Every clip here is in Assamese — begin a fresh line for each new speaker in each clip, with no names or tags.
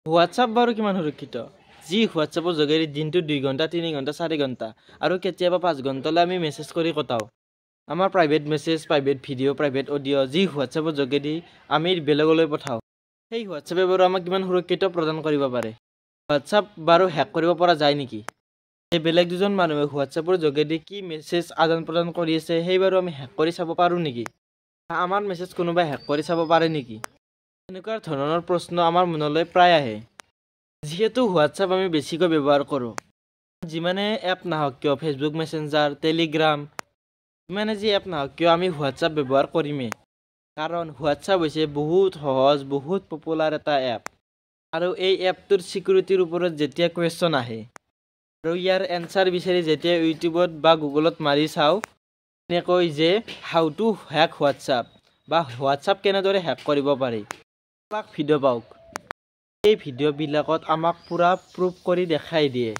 হোৱাটছআপ বাৰু কিমান সুৰক্ষিত? যি হোৱাটছআপৰ যোগেদি দিনটোত 2 ঘণ্টা, 3 ঘণ্টা, 4 ঘণ্টা আৰু কেতিয়াবা 5 ঘণ্টালৈ আমি মেছেজ কৰি কটাওঁ, আমাৰ private message, private video, private audio যি হোৱাটছআপৰ যোগেদি আমি বেলেগলৈ পঠাওঁ, সেই হোৱাটছআপে বাৰু আমাক কিমান সুৰক্ষিত প্ৰদান কৰিব পাৰে? হোৱাটছআপ বাৰু হেক কৰিব পৰা যায় নেকি? এই বেলেগ দুজন মানুহে হোৱাটছআপৰ যোগেদি কি মেছেজ আদান প্ৰদান কৰি আছে, সেই বাৰু আমি হেক কৰি চাব পাৰোঁ নেকি? আমাৰ মেছেজ কোনোবাই হেক কৰি চাব পাৰে নেকি? এনেকুৱা ধৰণৰ প্ৰশ্ন আমাৰ মনলৈ প্ৰায় আহে। যিহেতু হোৱাটছআপ আমি বেছিকৈ ব্যৱহাৰ কৰোঁ, যিমানে এপ নাহক কিয়, ফেচবুক মেছেঞ্জাৰ, টেলিগ্ৰাম, যিমানে যি এপ নাহক কিয়, আমি হোৱাটছআপ ব্যৱহাৰ কৰিমেই। কাৰণ হোৱাটছআপ হৈছে বহুত সহজ, বহুত পপুলাৰ এটা এপ। আৰু এই এপটোৰ ছিকিউৰিটিৰ ওপৰত যেতিয়া কুৱেশ্যন আহে আৰু ইয়াৰ এনচাৰ বিচাৰি যেতিয়া ইউটিউবত বা গুগলত মাৰি চাওঁ এনেকৈ যে "how to hack WhatsApp" বা "হোৱাটছআপ কেনেদৰে হেক কৰিব পাৰি", লাখ ভিডিঅ' পাওক। এই ভিডিঅ'বিলাকত আমাক পূৰা প্ৰুফ কৰি দেখাই দিয়ে,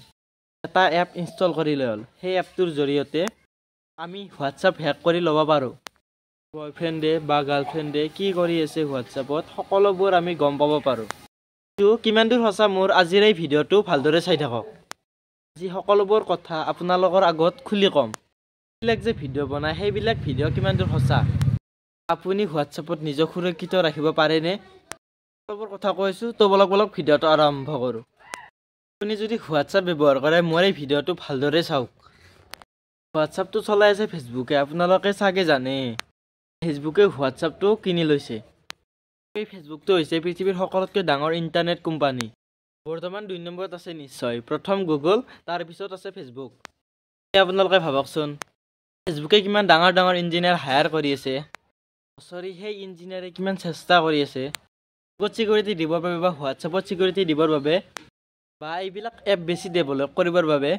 এটা এপ ইনষ্টল কৰিলে হ'ল, সেই এপটোৰ জৰিয়তে আমি হোৱাটছআপ হেক কৰি ল'ব পাৰোঁ। বয়ফ্ৰেণ্ডে বা গাৰ্লফ্ৰেণ্ডে কি কৰি আছে হোৱাটছআপত, সকলোবোৰ আমি গম পাব পাৰোঁ। এইটো কিমান দূৰ সঁচা, মোৰ আজিৰ এই ভিডিঅ'টো ভালদৰে চাই থাকক। আজি সকলোবোৰ কথা আপোনালোকৰ আগত খুলি ক'ম। এইবিলাক যে ভিডিঅ' বনায়, সেইবিলাক ভিডিঅ' কিমান দূৰ সঁচা? আপুনি হোৱাটছআপত নিজক সুৰক্ষিত ৰাখিব পাৰেনে? সকলোবোৰ কথা কৈছোঁ। তো বলক বলক, ভিডিঅ'টো আৰম্ভ কৰোঁ। আপুনি যদি হোৱাটছআপ ব্যৱহাৰ কৰে, মোৰ এই ভিডিঅ'টো ভালদৰে চাওক। হোৱাটছআপটো চলাই আছে ফেচবুকে, আপোনালোকে চাগে জানে। ফেচবুকে হোৱাটছআপটো কিনি লৈছে। এই ফেচবুকটো হৈছে পৃথিৱীৰ সকলোতকৈ ডাঙৰ ইণ্টাৰনেট কোম্পানী। বৰ্তমান 2 নম্বৰত আছে নিশ্চয়। প্ৰথম গুগল, তাৰপিছত আছে ফেচবুক। আপোনালোকে ভাবকচোন, ফেচবুকে কিমান ডাঙৰ ডাঙৰ ইঞ্জিনিয়াৰ হায়াৰ কৰি আছে বছৰি। সেই ইঞ্জিনিয়াৰে কিমান চেষ্টা কৰি আছে ফেচবুকত ছিকিউৰিটি দিবৰ বাবে বা হোৱাটছএপত ছিকিউৰিটি দিবৰ বাবে বা এইবিলাক এপ বেছি ডেভেলপ কৰিবৰ বাবে।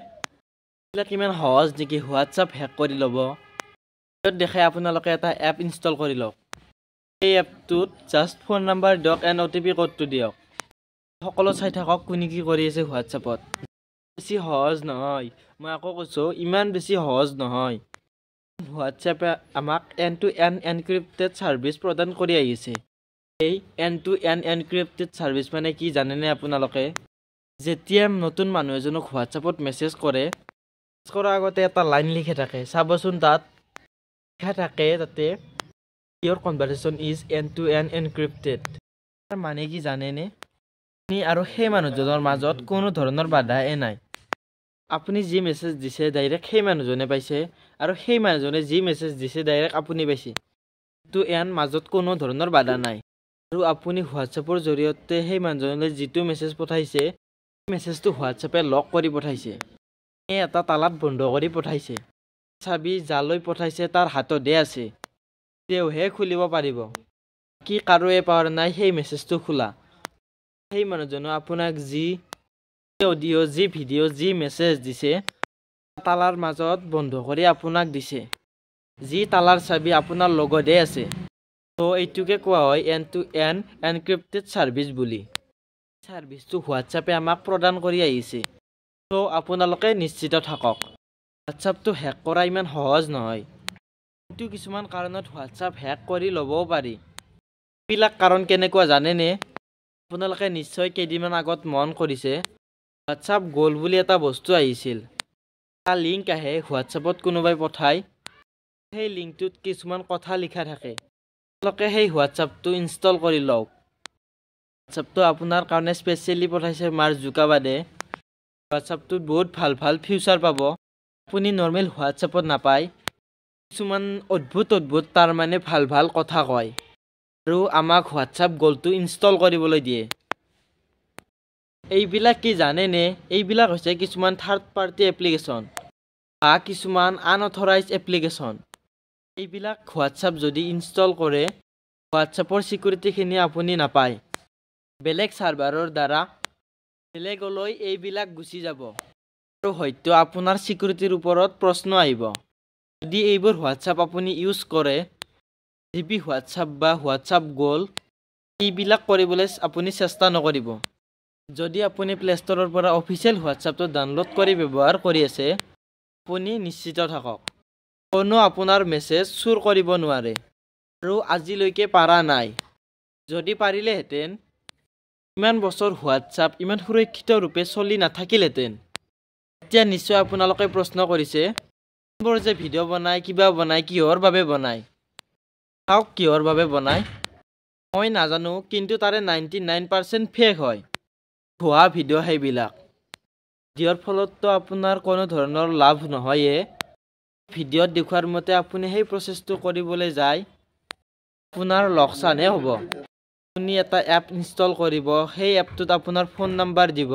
এইবিলাক ইমান সহজ নেকি হোৱাটছআপ হেক কৰি ল'ব? দেখাই আপোনালোকে এটা এপ ইনষ্টল কৰি লওক। এই এপটোত জাষ্ট ফোন নাম্বাৰ দিয়ক এণ্ড অ'টিপি ক'ডটো দিয়ক। সকলো চাই থাকক কোনে কি কৰি আছে হোৱাটছএপত। বেছি সহজ নহয়, মই আকৌ কৈছোঁ, ইমান বেছি সহজ নহয়। হোৱাটছএপে আমাক end to end encrypted service প্ৰদান কৰি আহিছে। এই end to end encrypted service মানে কি জানেনে আপোনালোকে? যেতিয়া নতুন মানুহ এজনক হোৱাটছএপত মেছেজ কৰে, কৰাৰ আগতে এটা লাইন লিখা থাকে, চাবচোন। তাত লিখা থাকে তাতে "Your conversation is end to end encrypted"। তাৰ মানে কি জানেনে? আপুনি আৰু সেই মানুহজনৰ মাজত কোনো ধৰণৰ বাধাই নাই। আপুনি যি মেছেজ দিছে, ডাইৰেক্ট সেই মানুহজনে পাইছে আৰু সেই মানুহজনে যি মেছেজ দিছে, ডাইৰেক্ট আপুনি পাইছে। টু এণ্ড মাজত কোনো ধৰণৰ বাধা নাই। আৰু আপুনি হোৱাটছএপৰ জৰিয়তে সেই মানুহজনলৈ যিটো মেছেজ পঠাইছে, সেই মেছেজটো হোৱাটছএপে লক কৰি পঠাইছে, এটা তালাত বন্ধ কৰি পঠাইছে। চাবি যালৈ পঠাইছে তাৰ হাততহে আছে, তেওঁহে খুলিব পাৰিব। কি কাৰোৱে পাৱাৰ নাই সেই মেছেজটো খোলা। সেই মানুহজনে আপোনাক যি অডিঅ', যি ভিডিঅ', যি মেছেজ দিছে, তালাৰ মাজত বন্ধ কৰি আপোনাক দিছে, যি তালাৰ চাবি আপোনাৰ লগতহে আছে। ত' এইটোকে কোৱা হয় end to end encrypted service বুলি। ছাৰ্ভিচটো হোৱাটছএপে আমাক প্ৰদান কৰি আহিছে। ত' আপোনালোকে নিশ্চিত থাকক, হোৱাটছএপটো হেক কৰা ইমান সহজ নহয়। কিন্তু কিছুমান কাৰণত হোৱাটছএপ হেক কৰি ল'বও পাৰি। এইবিলাক কাৰণ কেনেকুৱা জানেনে? আপোনালোকে নিশ্চয় কেইদিনমান আগত মন কৰিছে, হোৱাটছআপ গ'ল্ড বুলি এটা বস্তু আহিছিল। এটা লিংক আহে হোৱাটছএপত, কোনোবাই পঠায়। সেই লিংকটোত কিছুমান কথা লিখা থাকে। আপোনালোকে সেই হোৱাটছআপটো ইনষ্টল কৰি লওক। হোৱাটছআপটো আপোনাৰ কাৰণে স্পেচিয়েলি পঠাইছে মাৰ্ক জুকাৰবাৰ্গে। হোৱাটছআপটোত বহুত ভাল ভাল ফিউচাৰ পাব আপুনি, নৰ্মেল হোৱাটছএপত নাপায়। কিছুমান অদ্ভুত অদ্ভুত, তাৰমানে ভাল ভাল কথা কয় আৰু আমাক হোৱাটছআপ গ'ল্ডটো ইনষ্টল কৰিবলৈ দিয়ে। এইবিলাক কি জানেনে? এইবিলাক হৈছে কিছুমান থাৰ্ড পাৰ্টি এপ্লিকেশ্যন বা কিছুমান আনঅথৰাইজ এপ্লিকেশ্যন। এইবিলাক হোৱাটছআপ যদি ইনষ্টল কৰে, হোৱাটছএপৰ ছিকিউৰিটিখিনি আপুনি নাপায়। বেলেগ ছাৰ্ভাৰৰ দ্বাৰা বেলেগলৈ এইবিলাক গুচি যাব আৰু হয়তো আপোনাৰ ছিকিউৰিটিৰ ওপৰত প্ৰশ্ন আহিব। যদি এইবোৰ হোৱাটছআপ আপুনি ইউজ কৰে, জিবি হোৱাটছআপ বা হোৱাটছআপ গ'ল্ড, এইবিলাক কৰিবলৈ আপুনি চেষ্টা নকৰিব। যদি আপুনি প্লে ষ্ট'ৰৰ পৰা অফিচিয়েল হোৱাটছআপটো ডাউনলোড কৰি ব্যৱহাৰ কৰি আছে, আপুনি নিশ্চিত থাকক, কোনো আপোনাৰ মেছেজ চুৰ কৰিব নোৱাৰে আৰু আজিলৈকে পাৰা নাই। যদি পাৰিলেহেঁতেন ইমান বছৰ হোৱাটছআপ ইমান সুৰক্ষিত ৰূপে চলি নাথাকিলহেঁতেন। এতিয়া নিশ্চয় আপোনালোকে প্ৰশ্ন কৰিছে, এইবোৰ যে ভিডিঅ' বনায়, কিবা বনায়, কিহৰ বাবে বনায়? চাওক কিহৰ বাবে বনায় মই নাজানো, কিন্তু তাৰে 99% ফেক হয়, ভুৱা ভিডিঅ' সেইবিলাক। ভিডিঅ'ৰ ফলততো আপোনাৰ কোনো ধৰণৰ লাভ নহয়ে। ভিডিঅ'ত দেখুওৱাৰ মতে আপুনি সেই প্ৰচেছটো কৰিবলৈ যায়, আপোনাৰ লোকচানহে হ'ব। আপুনি এটা এপ ইনষ্টল কৰিব, সেই এপটোত আপোনাৰ ফোন নাম্বাৰ দিব,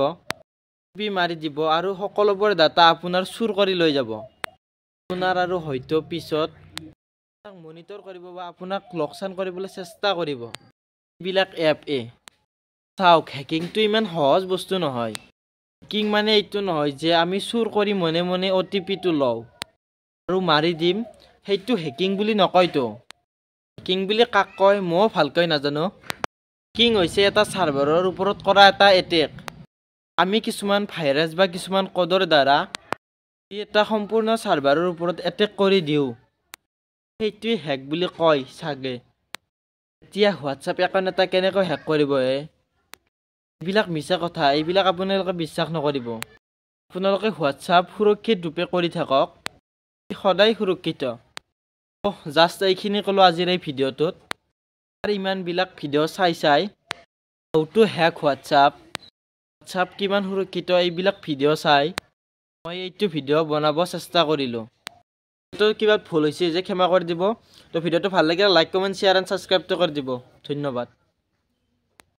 পি মাৰি দিব আৰু সকলোবোৰ ডাটা আপোনাৰ চুৰ কৰি লৈ যাব। আপোনাৰ আৰু হয়তো পিছত মনিটৰ কৰিব বা আপোনাক লোকচান কৰিবলৈ চেষ্টা কৰিব এইবিলাক এপ। চাওক, হেকিংটো ইমান সহজ বস্তু নহয়। হেকিং মানে এইটো নহয় যে আমি চুৰ কৰি মনে মনে অ' টি পিটো লওঁ আৰু মাৰি দিম, সেইটো হেকিং বুলি নকয়তো। হেকিং বুলি কাক কয় ময়ো ভালকৈ নাজানো। হেকিং হৈছে এটা ছাৰ্ভাৰৰ ওপৰত কৰা এটা এটেক। আমি কিছুমান ভাইৰাছ বা কিছুমান ক'ডৰ দ্বাৰা এটা সম্পূৰ্ণ ছাৰ্ভাৰৰ ওপৰত এটেক কৰি দিওঁ, সেইটোৱে হেক বুলি কয় চাগে। এতিয়া হোৱাটছআপ একাউণ্ট এটা কেনেকৈ হেক কৰিব হে? এইবিলাক মিছা কথা, এইবিলাক আপোনালোকে বিশ্বাস নকৰিব। আপোনালোকে হোৱাটছআপ সুৰক্ষিত ৰূপে কৰি থাকক, সদায় সুৰক্ষিত। জাষ্ট এইখিনি ক'লোঁ আজিৰ এই ভিডিঅ'টোত। আৰু ইমানবিলাক ভিডিঅ' চাই চাই how to hack WhatsApp, WhatsApp কিমান সুৰক্ষিত, এইবিলাক ভিডিঅ' চাই মই এইটো ভিডিঅ' বনাব চেষ্টা কৰিলোঁ। তো কিবা ভুল হৈছে যে ক্ষমা কৰি দিব। তো ভিডিঅ'টো ভাল লাগিলে লাইক, কমেণ্ট, শ্বেয়াৰ এণ্ড ছাবস্ক্ৰাইবটো কৰি দিব। ধন্যবাদ।